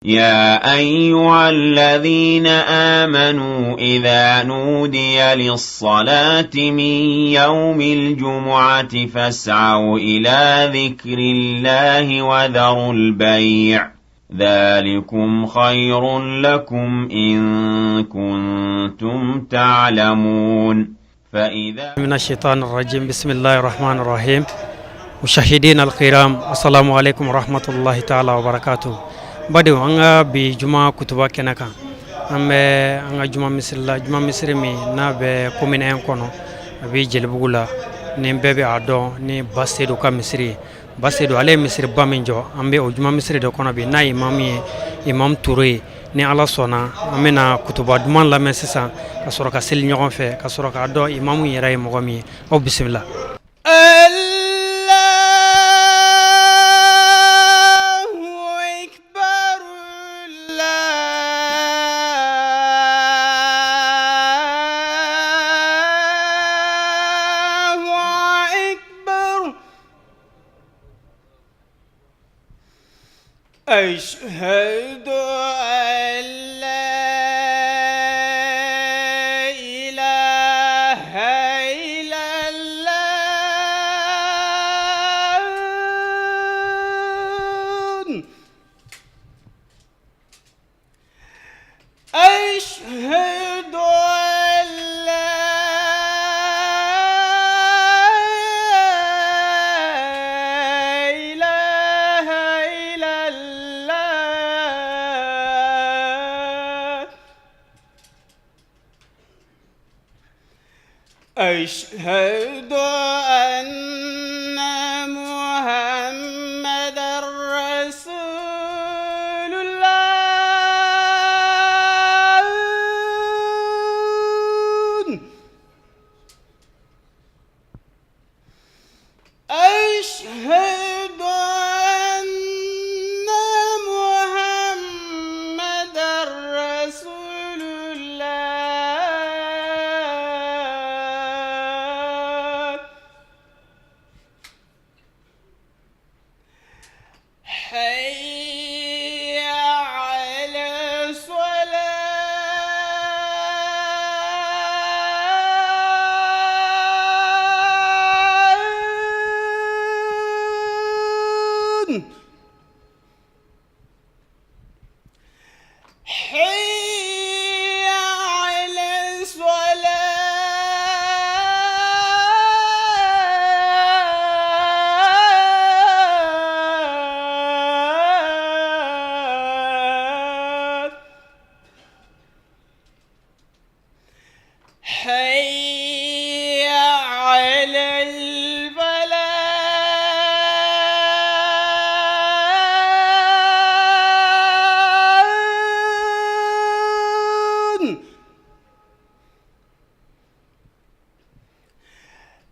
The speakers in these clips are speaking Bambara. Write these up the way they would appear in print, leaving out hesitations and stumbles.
يا أيها الذين آمنوا إذا نودي للصلاة من يوم الجمعة فاسعوا إلى ذكر الله وذروا البيع ذلكم خير لكم إن كنتم تعلمون. فإذا من الشيطان الرجيم، بسم الله الرحمن الرحيم. مشاهدينا الكرام، السلام عليكم ورحمة الله تعالى وبركاته. Badenw, an ka bi juma kutuba kɛnɛ kan, an bɛ an ka juma misiri la, juma misiri min n'a bɛ commune 1 kɔnɔ, a bɛ Jelibugu la, ni bɛɛ bɛ a dɔn ni Basedu ka misiri ye. Basedu, ale ye misiriba min jɔ, an bɛ o juma misiri de kɔnɔ bi, n'a ye imamu ye, imam Ture ye. Ni Ala sɔnna, an bɛna kutuba duman lamɛn sisan, ka sɔrɔ ka seli ɲɔgɔn fɛ, ka sɔrɔ k'a dɔn imamu yɛrɛ ye mɔgɔ min ye. Aw bisimila. أشهد أن لا إله إلا الله. أشهد أن لا إله إلا الله. أشهد أن محمد رسول الله. أشهد أن محمد رسول الله. حي على الصلاة. حي على الصلاة. حي على الفلاح.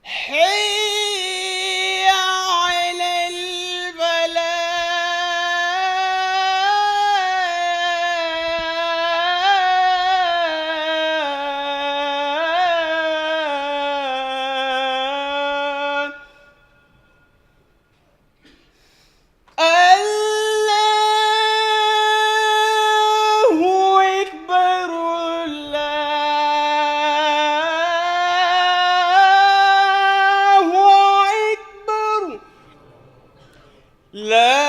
حي على الفلاح. الله أكبر، الله أكبر، لا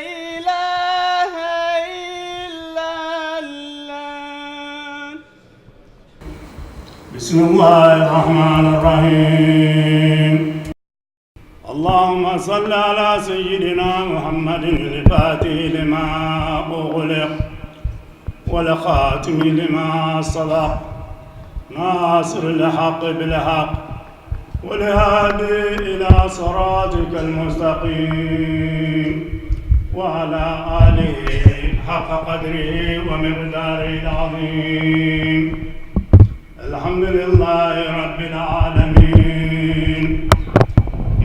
إله إلا الله. بسم الله الرحمن الرحيم. اللهم صل على سيدنا محمد الفاتح لما أغلق والخاتم لما سبق ناصر الحق بالحق والهادي إلى صراطك المستقيم وعلى آله حق قدره ومقداره العظيم. الحمد لله رب العالمين.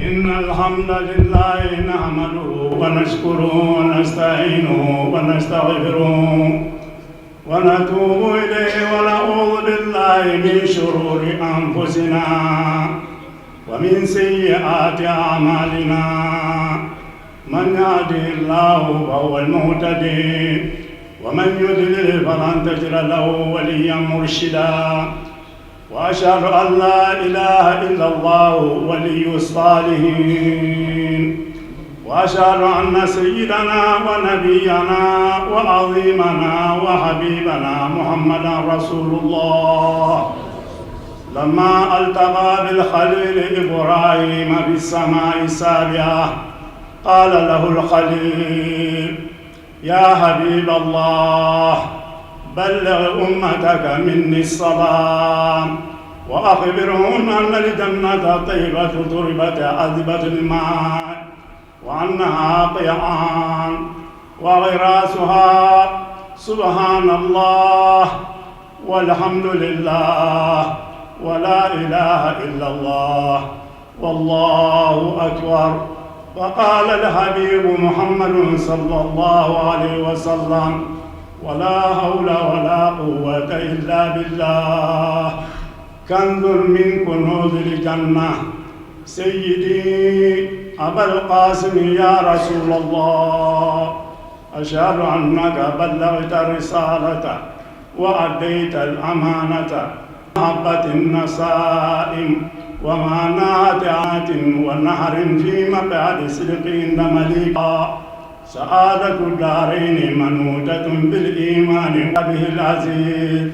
إن الحمد لله نحمده ونشكره ونستعينه ونستغفره. ونتوب إليه ونعوذ بالله من شرور أنفسنا ومن سيئات أعمالنا من يهده الله فهو المهتدي ومن يضلل فلن تجد له وليا مرشدا وأشهد أن لا إله إلا الله ولي الصالحين وأشهد أن سيدنا ونبينا وعظيمنا وحبيبنا محمدا رسول الله لما التقى بالخليل إبراهيم في السماء السابعة قال له الخليل يا حبيب الله بلغ أمتك مني السلام وأخبرهم أن الجنة طيبة تربة عذبة الماء وأنها قيعان وغراسها سبحان الله والحمد لله ولا إله إلا الله والله أكبر. وقال الحبيب محمد صلى الله عليه وسلم ولا حول ولا قوة إلا بالله كنز من كنوز الجنة. سيدي أبا القاسم يا رسول الله أشهد أنك بلغت الرسالة وأديت الأمانة حبة النسائم وما ناتعات ونهر في مقعد صدق عند مليك. سعادة الدارين منوتة بالإيمان به العزيز.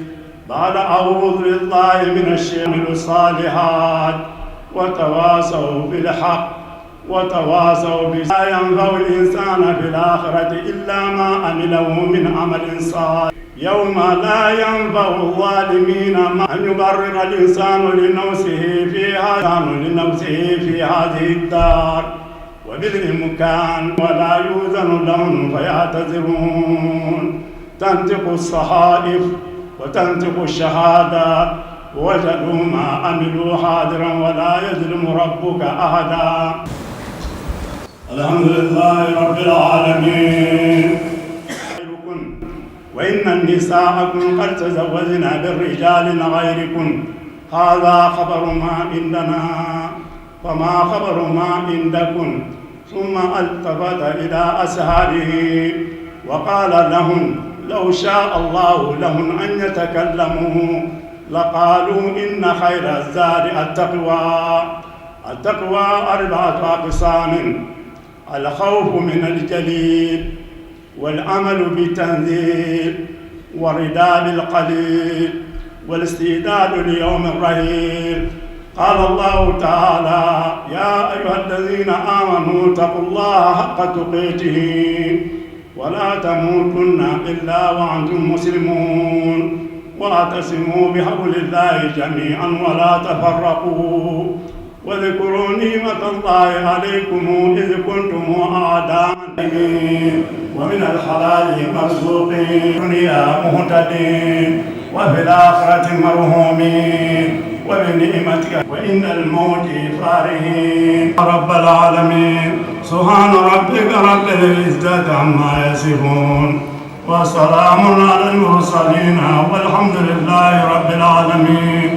بعد أعوذ بالله من الشيطان الصالحات وتواصوا بالحق وتواصوا بالصبر. لا ينفع الإنسان في الآخرة إلا ما عمله من عمل صالح. يوم لا ينفع الظالمين ما أن يبرر الإنسان لنفسه في هذه الدار وبالإمكان ولا يؤذن لهم فيعتذرون. تنطق الصحائف وتنطق الشهادة ووجدوا ما عملوا حاضرا ولا يظلم ربك أحدا. الحمد لله رب العالمين. وإن النساء قد تزوجن بالرجال غيركم هذا خبر ما عندنا فما خبر ما عندكم. ثم التفت إلى أصحابه وقال لهم لو شاء الله لهم أن يتكلموا لقالوا إن خير الزاد التقوى. التقوى 4 أقسام: الخوف من الجليل، والعمل بالتنزيل، والرضا بالقليل، والاستعداد ليوم الرحيل. قال الله تعالى: يا أيها الذين آمنوا اتقوا الله حق تقاته ولا تموتن إلا وأنتم مسلمون، واعتصموا بحبل الله جميعا ولا تفرقوا، واذكروا نعمة الله عليكم إذ كنتم أعداء ومن الحلال مرزوقين دنيا مهتدين وفي الآخرة مرهومين وبنعمتك وإن الموت فارهين رب العالمين. سبحان ربك رب العزة عما يصفون وسلام على المرسلين والحمد لله رب العالمين.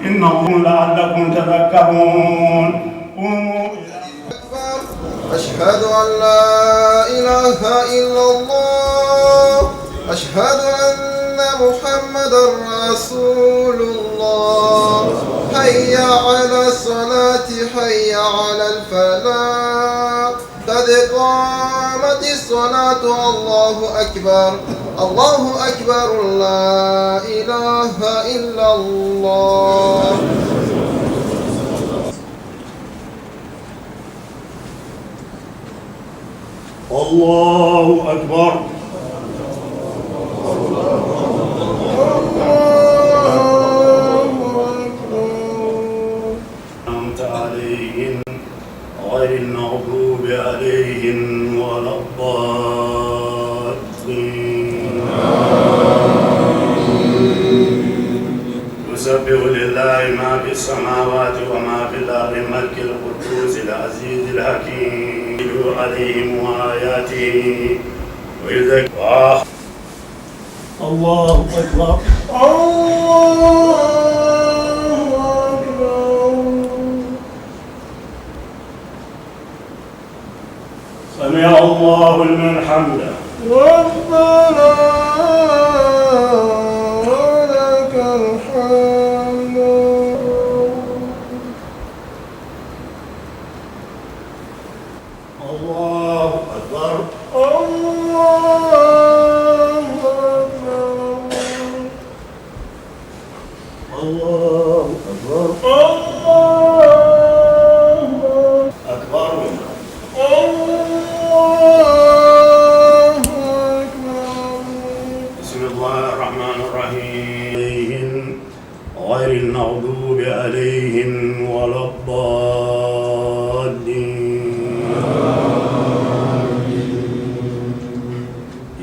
إنه لعلكم تذكرون. قوموا. أشهد أن لا إله إلا الله، أشهد أن محمدا رسول الله. حي على الصلاة، حي على الفلاح، قد قامت الصلاة، الله أكبر الله أكبر، لا إله إلا الله. الله أكبر. الله أكبر. أنعمت عليهم غير المغضوب عليهم ولا الضالين. يسبح لله ما في السماوات وما في الأرض الملك القدوس العزيز الحكيم عليهم وآياته ويذكر. الله أكبر. الله أكبر. سمع الله لمن حمده. ربنا ولك الحمد. الله أكبر. الله أكبر. الله أكبر. الله أكبر. الله أكبر. بسم الله الرحمن الرحيم. غير المغضوب عليهم ولا الضالين.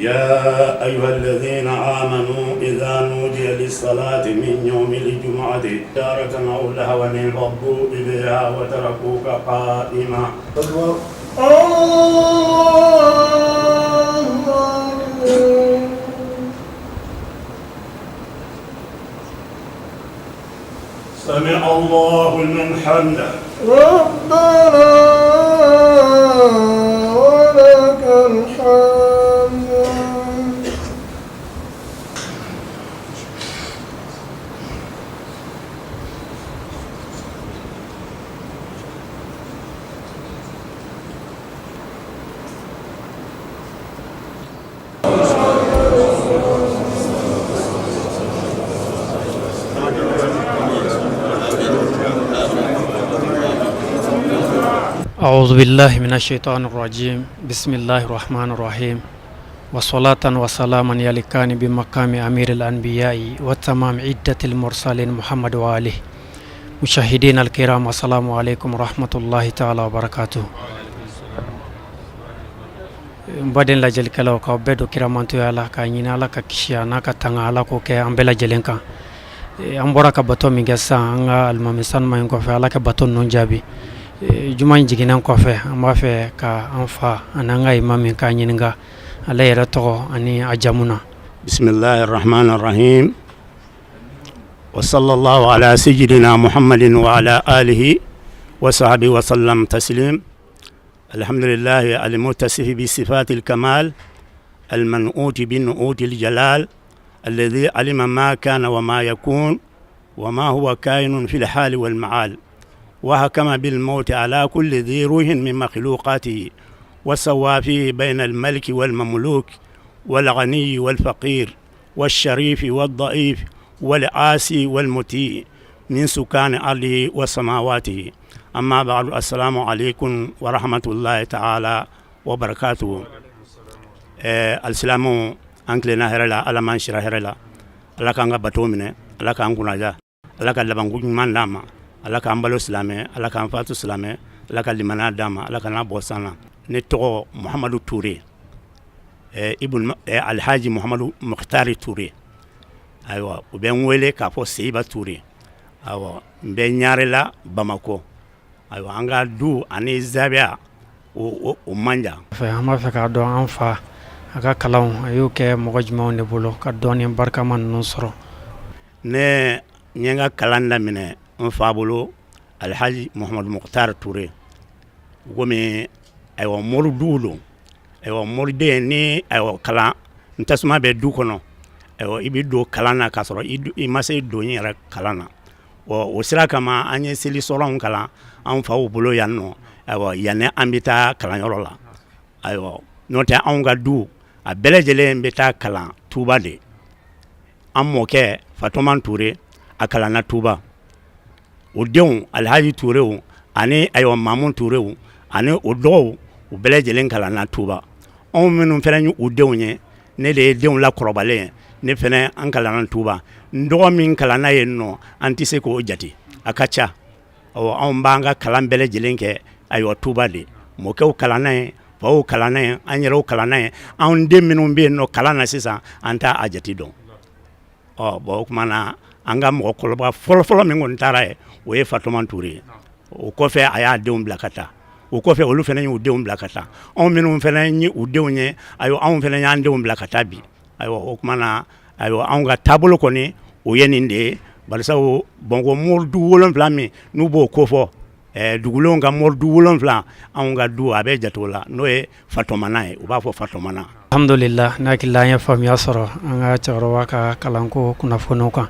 يا أيها الذين آمنوا إذا نودي للصلاة من يوم الجمعة تارة أو لهوا انفضوا إليها وتركوك قائما. أكبر. الله أكبر. سمع الله لمن حمده. ربنا ولك الحمد. أعوذ بالله من الشيطان الرجيم. بسم الله الرحمن الرحيم. وصلاة وسلاما يليقان بمقام أمير الأنبياء وتمام عدة المرسلين محمد وآله. مشاهدين الكرام، السلام عليكم ورحمة الله تعالى وبركاته. N baden lajɛlikɛlaw, k'aw bɛɛ don kiramantoya la, k'a ɲini Ala ka kisi a n'a ka tanga, Ala k'o kɛ an bɛɛ lajɛlen kan. An bɔra ka bato min kɛ sisan, an ka alimami sanuma in kɔfɛ, Ala ka bato ninnu jaabi. Juma in jiginnen kɔfɛ, an b'a fɛ ka an fa ani an ka imam k'a ɲininka ale yɛrɛ tɔgɔ ani a jamu na. بسم الله الرحمن الرحيم، وصلى الله على سيدنا محمد وعلى آله وصحبه وسلم تسليم. الحمد لله المتصف بصفات الكمال المنعوت بنعوت الجلال، الذي علم ما كان وما يكون وما هو كائن في الحال والمعال، وحكم بالموت على كل ذي روح من مخلوقاته، وسوى فيه بين الملك والمملوك والغني والفقير والشريف والضعيف والعاصي والمطيع من سكان أرضه وسماواته. أما بعد، السلام عليكم ورحمة الله تعالى وبركاته. Alisilamu, an tilenna hɛrɛ la, Ala m'an sira hɛrɛ la. Ala k'an ka bato minɛ, Ala k'an kunnaja, Ala ka labanko ɲuman d'an ma, Ala k'an balo silamɛ, Ala k'an fatu silamɛ, Ala ka limaniya d'an ma, Ala kana bɔ san na. Ne tɔgɔ Muhamadu Ture, ibn Alhaji Muhamadu Mukhtari Ture. Ayiwa, u bɛ n wele k'a fɔ Seyiba Ture. Ayiwa, n bɛ Ɲarela, Bamakɔ. Ayiwa, an ka du ani zawiya o man jan. Fɛ an b'a fɛ k'a dɔn an fa a ka kalanw, a y'o kɛ mɔgɔ jumɛnw de bolo ka dɔɔni barikama ninnu sɔrɔ? Ne n ye n ka kalan daminɛ n fa bolo, Alhaji Muhamadu Mukhtari Ture. Komi ayiwa moriduw don, ayiwa moriden ni ayiwa kalan n tasuma bɛ du kɔnɔ, ayiwa i bɛ don kalan na k'a sɔrɔ i ma se don yɛrɛ kalan na. O sira kama, an ye seli sɔrɔw kalan an faw bolo yan nɔ. Ayiwa, yanni an bɛ taa kalanyɔrɔ la, ayiwa n'o tɛ, anw ka du a bɛɛ lajɛlen bɛ taa kalan Tuba de. An mɔkɛ Fatoma Ture, a kalanna Tuba. O denw Alhaji Turew ani ayiwa Mamu Turew ani o dɔgɔw, u bɛɛ lajɛlen kalanna Tuba. Anw minnu fana ye u denw ye, ne de ye denw la kɔrɔbalen ye, ne fana an kalanna Tuba. N dɔgɔ min kalanna yen nɔ, an tɛ se k'o jate, a ka ca. Ɔ, anw b'an ka kalan bɛɛ lajɛlen kɛ ayiwa Tuba de. Mɔkɛw kalanna yen, faw kalanna yen, an yɛrɛw kalanna yen. Anw den minnu bɛ yen nɔ kalan na sisan, an t'a a jate dɔn. Ɔ bɔn, o tuma na an ka mɔgɔkɔrɔba fɔlɔfɔlɔ min kɔni taara yen, o ye Fatoma Ture ye. O kɔfɛ, a y'a denw bila ka taa. O kɔfɛ, olu fana y'u denw bila ka taa. Anw minnu fana ye u denw ye, ayiwa anw fana y'an denw bila ka taa bi. Ayiwa, o tuma na Ayiwa, anw ka taabolo kɔni, o ye nin de ye. Barisabu Bamakɔ moridu 7 min n'u b'o kofɔ, dugulenw ka moridu 7, anw ka du a bɛ jate o la, n'o ye Fatɔmana ye, u b'a fɔ Fatɔmana. Alhamdulillah, ne hakili la an ye faamuya sɔrɔ an ka cɛkɔrɔba ka kalanko kunnafoniw kan.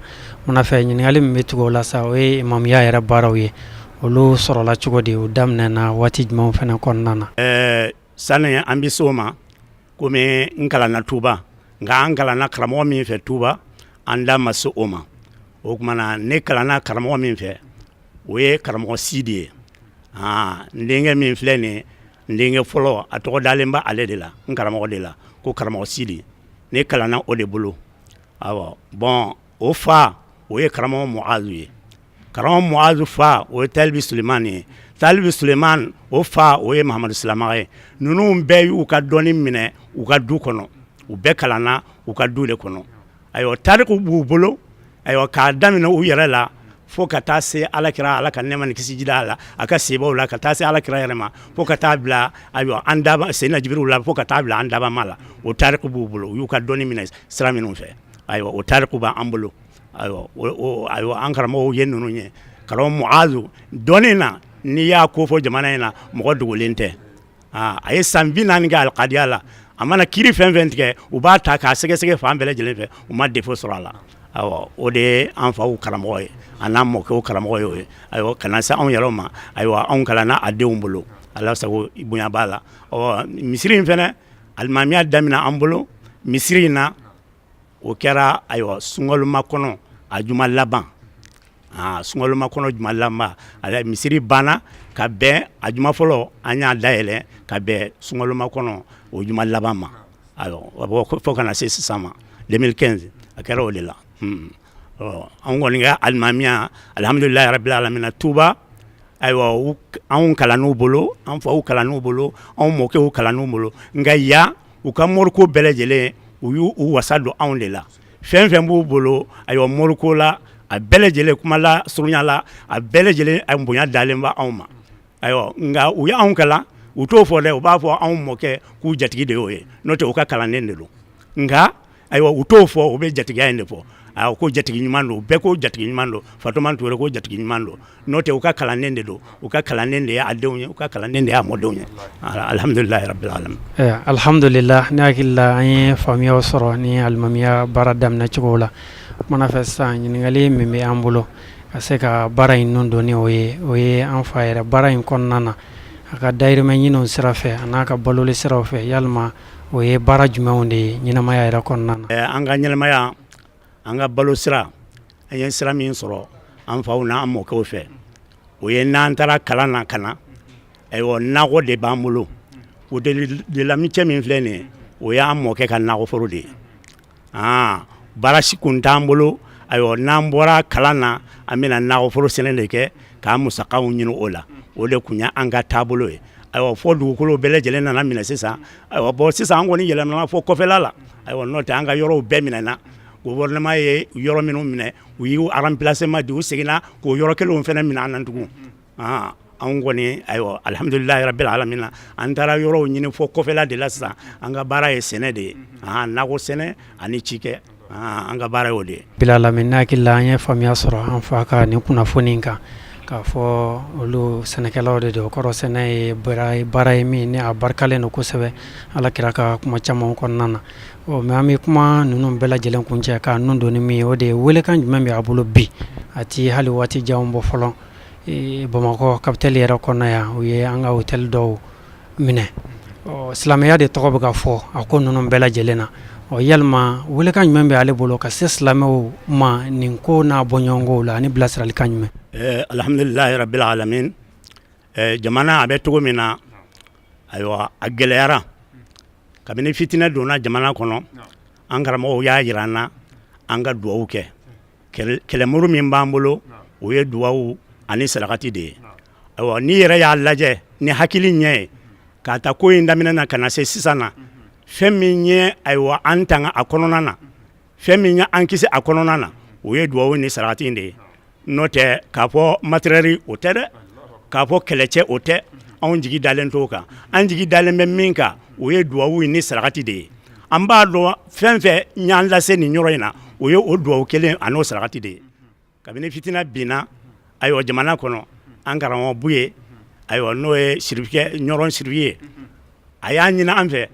Mun fɛ, ɲininkali min bɛ tugu o la sa, o ye imamuya yɛrɛ baaraw ye. Olu sɔrɔla cogo di? U daminɛna waati jumɛnw fana kɔnɔna na? Sani an bɛ se o ma, komi n kalanna Tuba, nka an kalanna karamɔgɔ min fɛ Tuba, an da ma se o ma. O tuma na, ne kalanna karamɔgɔ min fɛ, o ye karamɔgɔ Sidi ye. Aa, n denkɛ min filɛ nin ye, n denkɛ fɔlɔ, a tɔgɔ dalen bɛ ale de la, n karamɔgɔ de la, ko karamɔgɔ Sidi. Ne kalanna o de bolo. Awɔ, bon, o fa, o ye karamɔgɔ Muazu ye. Karamɔgɔ Muazu fa, o ye Talibi Sulemani ye. Talibi Sulemani, o fa, o ye Mahamadu Silamaga ye. Ninnu bɛɛ y'u ka dɔnni minɛ u ka du kɔnɔ, u bɛɛ kalanna u ka du de kɔnɔ. Ayiwa, tariku b'u bolo. Ayiwa, k'a daminɛ u yɛrɛ la fo ka taa se Alakira, Ala ka nɛɛma ni kisi jira a la, a ka sebaw la, ka taa se Alakira yɛrɛ ma, fo ka taa bila, ayiwa, an daba Seyidina Jibiriw la, fo ka taa bila an dabama la, o tariku b'u bolo. U y'u ka dɔnni minɛ sira minnu fɛ, ayiwa, o tariku b'an bolo. Ayiwa, ayiwa, an karamɔgɔw ye ninnu ye. Karamɔgɔ Muazu, dɔnni na, n'i y'a ko fɔ jamana in na, mɔgɔ dogolen tɛ. A ye san 40 kɛ alikadiya la. A mana kiri fɛn fɛn tigɛ, u b'a ta k'a sɛgɛsɛgɛ fan bɛɛ lajɛlen fɛ, u ma défaut sɔrɔ a la. Ayiwa, o de ye an faw karamɔgɔ ye, a n'an mɔkɛw karamɔgɔ ye o ye. Ayiwa, ka na se anw yɛrɛw ma, ayiwa, anw kalanna a denw bolo. Ala sago bonya b'a la. Ɔ, misiri in fɛnɛ, alimamiya daminɛ an bolo misiri in na, o kɛra, ayiwa, sunkaloma kɔnɔ a juma laban. Aa, sunkaloma kɔnɔ juma laban, ale misiri banna ka bɛn a juma fɔlɔ, an y'a dayɛlɛ ka bɛn sunkaloma kɔnɔ o juma laban ma. Ayiwa, fo ka na se sisan ma, 2015, a kɛra o de la. Ɔ, anw kɔni ka alimamiya, alhamdulilayi rabil alamina, Tuba, ayiwa, anw kalann'u bolo, an faw kalann'u bolo, anw mɔkɛw kalann'u bolo. Nka yan, u ka moriko bɛɛ lajɛlen, u y'u u wasa don anw de la. Fɛn fɛn b'u bolo, ayiwa, moriko la, a bɛɛ lajɛlen, kuma la surunya la, a bɛɛ lajɛlen bonya dalen bɛ anw ma. Ayiwa, nka u ye anw kalan, u t'o fɔ dɛ. U b'a fɔ anw mɔkɛ k'u jatigi de y'o ye, n'o tɛ u ka kalanden de don. Nka ayiwa, u t'o fɔ, u bɛ jatigiya in de fɔ. Ayiwa, ko jatigi ɲuman don, bɛɛ ko jatigi ɲuman don, Fatoma Ture ko jatigi ɲuman don, n'o tɛ u ka kalanden de don. U ka kalanden de ye a denw ye, u ka kalanden de ye a mɔdenw ye. Alhamdulilayi rabbil alamin. Alhamdulillah, ne hakili la an ye faamuyaw sɔrɔ ni alimamiya baara daminɛ cogo la. O kumana fɛ sisan, ɲininkali min bɛ an bolo ka se ka baara in nun don ni o ye, o ye an fa yɛrɛ baara in kɔnɔna na, a ka dayirimɛ ɲiniw sira fɛ, a n'a ka baloli siraw fɛ, yalima o ye baara jumɛnw de ye ɲɛnamaya yɛrɛ kɔnɔna na? An ka ɲɛnamaya, an ka balo sira, an ye sira min sɔrɔ an faw n'an mɔkɛw fɛ, o ye n'an taara kalan na ka na, ayiwa, nakɔ de b'an bolo. O de lamicɛ min filɛ nin ye, o y'an mɔkɛ ka nakɔforo de ye. Aa, baara si kun t'an bolo. Ayiwa, n'an bɔra kalan na, an bɛna nakɔforo sɛnɛ de kɛ k'an musakaw ɲini o la. O de tun ye an ka taabolo ye. Ayiwa, fo dugukolo bɛɛ lajɛlen nana minɛ sisan. Ayiwa, bon, sisan an kɔni yɛlɛmana fo kɔfɛla la. Ayiwa, n'o tɛ an ka yɔrɔw bɛɛ minɛna. Gouvernement ye yɔrɔ minnu minɛ, u y'u remplacement di, u seginna k'o yɔrɔ kelenw fana minɛ an na tugun. Anw kɔni, ayiwa, alhamdulilayi rabbil alamina, an taara yɔrɔw ɲini fo kɔfɛla de la. Sisan an ka baara ye sɛnɛ de ye, nakɔ sɛnɛ ani cikɛ, an ka baara y'o de ye. Bila lamini, ne hakili la an ye faamuya sɔrɔ an fa ka nin kunnafoni kan, k'a fɔ olu sɛnɛkɛlaw de don. O kɔrɔ, sɛnɛ ye baara ye min ni a barikalen don kosɛbɛ Ala kira ka kuma caman kɔnɔna na. Ɔ, mais an bɛ kuma ninnu bɛɛ lajɛlen kuncɛ k'a nun don ni min ye, o de ye welekan jumɛn bɛ a bolo bi? A ti hali waati janw bɔ fɔlɔ, Bamakɔ capitale yɛrɛ kɔnɔ yan, u ye an ka hôtel dɔw minɛ. Ɔ, silamɛya de tɔgɔ bɛ ka fɔ a ko ninnu bɛɛ lajɛlen na. Ɔ, yalima welekan jumɛn bɛ ale bolo ka se silamɛw ma nin ko n'a bɔɲɔgɔnkow la, ani bilasiralikan jumɛn? Alhamdulilayi rabbil alamin. Jamana a bɛ cogo min na, ayiwa, a gɛlɛyara kabini fitinɛ donna jamana kɔnɔ. An karamɔgɔw y'a jira an na an ka dugawu kɛ. Kɛlɛmuru min b'an bolo, o ye dugawu ani sarakati de ye. Ayiwa, n'i yɛrɛ y'a lajɛ ni hakili ɲɛ ye, k'a ta ko in daminɛ na ka na se sisan na, fɛn min ye, ayiwa, an tanga a kɔnɔna na, fɛn min ye an kisi a kɔnɔna na, o ye dugawu ni sarakati de ye. N'o tɛ k'a fɔ matériel, o tɛ dɛ, k'a fɔ kɛlɛcɛ, o tɛ. Anw jigi dalen t'o kan. An jigi dalen bɛ min kan, o ye dugawu ni sarakati de ye. An b'a dɔn fɛn fɛn y'an lase nin yɔrɔ in na, o ye o dugawu kelen ani n'o sarakati de ye. Kabini fitina binna, ayiwa, jamana kɔnɔ, an karamɔgɔ Buye, ayiwa, n'o ye sirifukɛ, Ɲɔrɔn sirifu ye, a y'a ɲini an fɛ,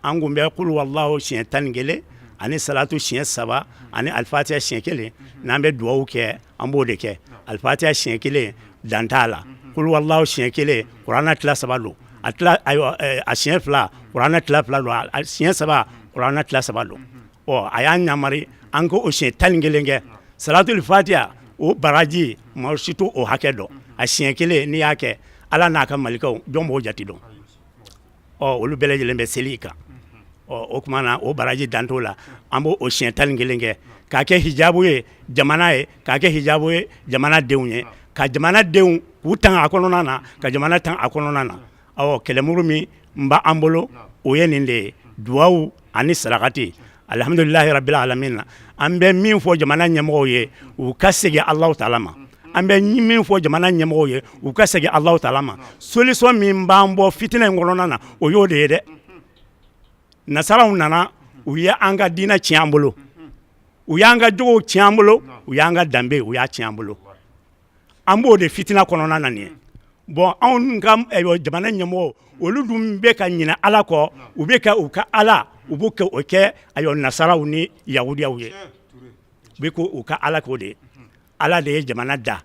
an kun bɛ kulu walahu siɲɛ 11 ani salatu siɲɛ 3 ani alifatiya siɲɛ 1. N'an bɛ dugawu kɛ, an b'o de kɛ. Alifatiya siɲɛ 1, dan t'a la. Kulu walahu siɲɛ 1, kuranɛ tila 3 don. A tila, ayiwa, a siɲɛ 2, kuranɛ tila 2 don. A siɲɛ 3, kuranɛ tila 3 don. Ɔ, a y'an yamari an ko o siɲɛ 11 kɛ. Salatul fatiya, o baraji, maa si t'o o hakɛ dɔn. A siɲɛ 1, n'i y'a kɛ, Ala n'a ka malikaw, jɔn b'o jate dɔn? Ɔ, olu bɛɛ lajɛlen bɛ seli kan. Ɔ, o tuma na, o baraji dan t'o la. An b'o o siɲɛ 11 kɛ k'a kɛ hijabu ye jamana ye, k'a kɛ hijabu ye jamana denw ye, ka jamana denw k'u tanga a kɔnɔna na, ka jamana tanga a kɔnɔna na. Awɔ, kɛlɛmuru min b'an bolo, o ye nin de ye: duwawu ani sarakati. Alihamudulilahi rabbil alamina. An bɛ min fɔ jamana ɲɛmɔgɔw ye, u ka segin Alahu taala ma. An bɛ min fɔ jamana ɲɛmɔgɔw ye, u ka segin Alahu taala ma. Solution min b'an bɔ fitinɛ in kɔnɔna na, o y'o de ye dɛ. Nasaraw nana, u ye an ka diinɛ tiɲɛ an bolo, u y'an ka jogow tiɲɛ an bolo, u y'an ka danbe, u y'a tiɲɛ an bolo. An b'o de fitina kɔnɔna na nin ye. Bon, anw ka jamana ɲɛmɔgɔw, olu dun bɛ ka ɲinɛ Ala kɔ. U bɛ ka u ka Ala, u b'o kɛ o kɛ, ayiwa, nasaraw ni yahudiyaw ye. U bɛ ko u ka Ala k'o de ye. Ala de ye jamana da,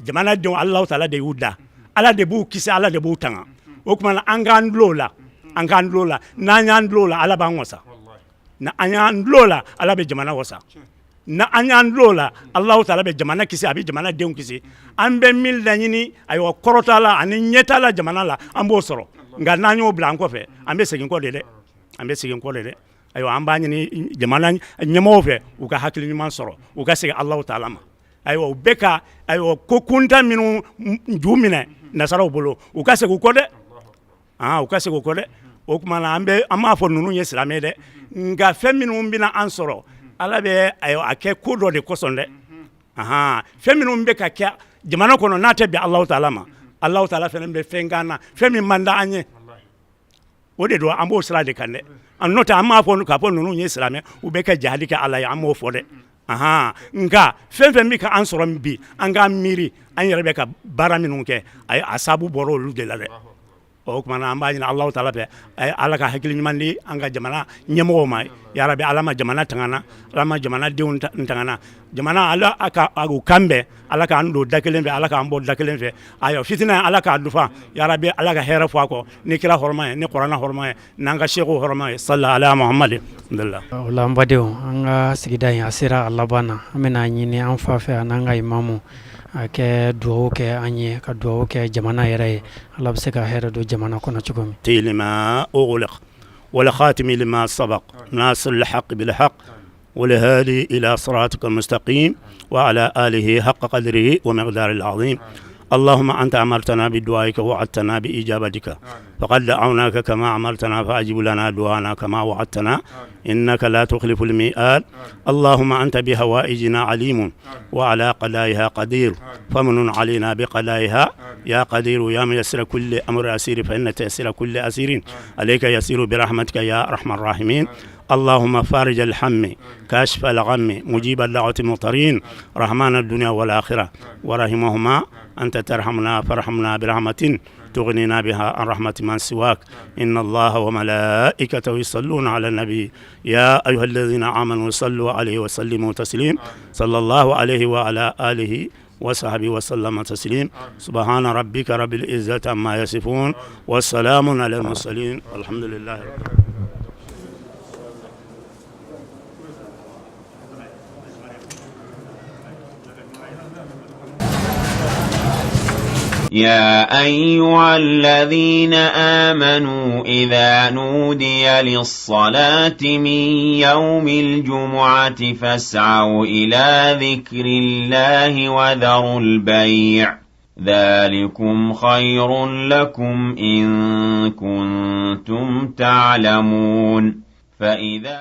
jamana denw, Alahu taala de y'u da. Ala de b'u kisi, Ala de b'u tanga. O tuma na, an k'an dulon o la, an k'an dulon o la. N'an y'an dulon o la, Ala b'an wasa. Ni an y'an dulon o la, Ala bɛ jamana wasa. Ni an y'an dulon o la, Alahu taala bɛ jamana kisi, a bɛ jamana denw kisi. An bɛ min laɲini, ayiwa, kɔrɔta la ani ɲɛta la jamana la, an b'o sɔrɔ. Nka n'an y'o bila an kɔfɛ, an bɛ segin kɔ de dɛ, an bɛ segin kɔ de dɛ. Ayiwa, an b'a ɲini jamana ɲɛmɔgɔw fɛ, u ka hakili ɲuman sɔrɔ, u ka segin Alahu taala ma. Ayiwa, u bɛ ka, ayiwa, ko kuntan minnu ju minɛ nasaraw bolo, u ka segin u kɔ dɛ. Aa, u ka segin u kɔ dɛ. O tuma na, an bɛ an b'a fɔ ninnu ye silamɛ dɛ, nka fɛn minnu bɛna an sɔrɔ, Ala bɛ, ayiwa, a kɛ ko dɔ de kosɔn dɛ. Ahan, fɛn minnu bɛ ka kɛ jamana kɔnɔ, n'a tɛ bɛn Alahu taala ma, Alahu taala fana bɛ fɛn k'an na, fɛn min man di an ye, o de don. An b'o sira de kan dɛ. N'o tɛ, an m'a fɔ k'a fɔ ninnu ye silamɛ, u bɛ ka jahadi kɛ Ala ye, an m'o fɔ dɛ. Ahan, nka fɛn fɛn bɛ ka an sɔrɔ bi, an k'an miiri an yɛrɛ bɛ ka baara minnu kɛ, a sababu bɔra olu de la dɛ. O tuma na, an b'a ɲini Alahu taala fɛ, Ala ka hakili ɲuman di an ka jamana ɲɛmɔgɔw ma. Yarabi, Ala ma jamana tangana, Ala ma jamana denw tangana, jamana, Ala ka u kan bɛn, Ala k'an don da kelen fɛ, Ala k'an bɔ da kelen fɛ. Ayiwa, fitinɛ, Ala k'a dufa. Yarabi, Ala ka hɛrɛ fɔ a kɔ ni kira hɔrɔma ye, ni kuranɛ hɔrɔma ye, n'an ka seku hɔrɔma ye. Sala ala Muhamadi. Alhamdulillah. O la, an badenw, an ka sigida in, a sera a laban na. An bɛna ɲini an fa fɛ, a n'an ka imamu, a kɛ dugawu kɛ an ye, ka dugawu kɛ jamana yɛrɛ ye, Ala bɛ se ka hɛrɛ don jamana kɔnɔ cogo min. لما أغلق والخاتم لما سبق ناصر الحق بالحق والهادي إلى صراطك المستقيم وعلى آله حق قدره ومقداره العظيم. اللهم أنت أمرتنا بدعائك ووعدتنا بإجابتك، فقد دعوناك كما أمرتنا، فأجب لنا دعانا كما وعدتنا، إنك لا تخلف الميعاد. اللهم أنت بحوائجنا عليم وعلى قضائها قدير، فمن علينا بقضائها يا قدير يا ميسر كل أمر عسير، فإن تيسير كل عسير عليك يسير، برحمتك يا أرحم الراحمين. اللهم فارج الهم، كاشف الغم، مجيب الدعوة المضطرين، رحمن الدنيا والآخرة ورحمهما، أنت ترحمنا فارحمنا برحمة تغنينا بها عن رحمة من سواك. إن الله وملائكته يصلون على النبي، يا أيها الذين آمنوا صلوا عليه وسلموا تسليم. صلى الله عليه وعلى آله وصحبه وسلم تسليم. سبحان ربك رب العزة عما يصفون والسلام على المرسلين والحمد لله رب العالمين. يا أيها الذين آمنوا إذا نودي للصلاة من يوم الجمعة فاسعوا إلى ذكر الله وذروا البيع، ذلكم خير لكم إن كنتم تعلمون. فإذا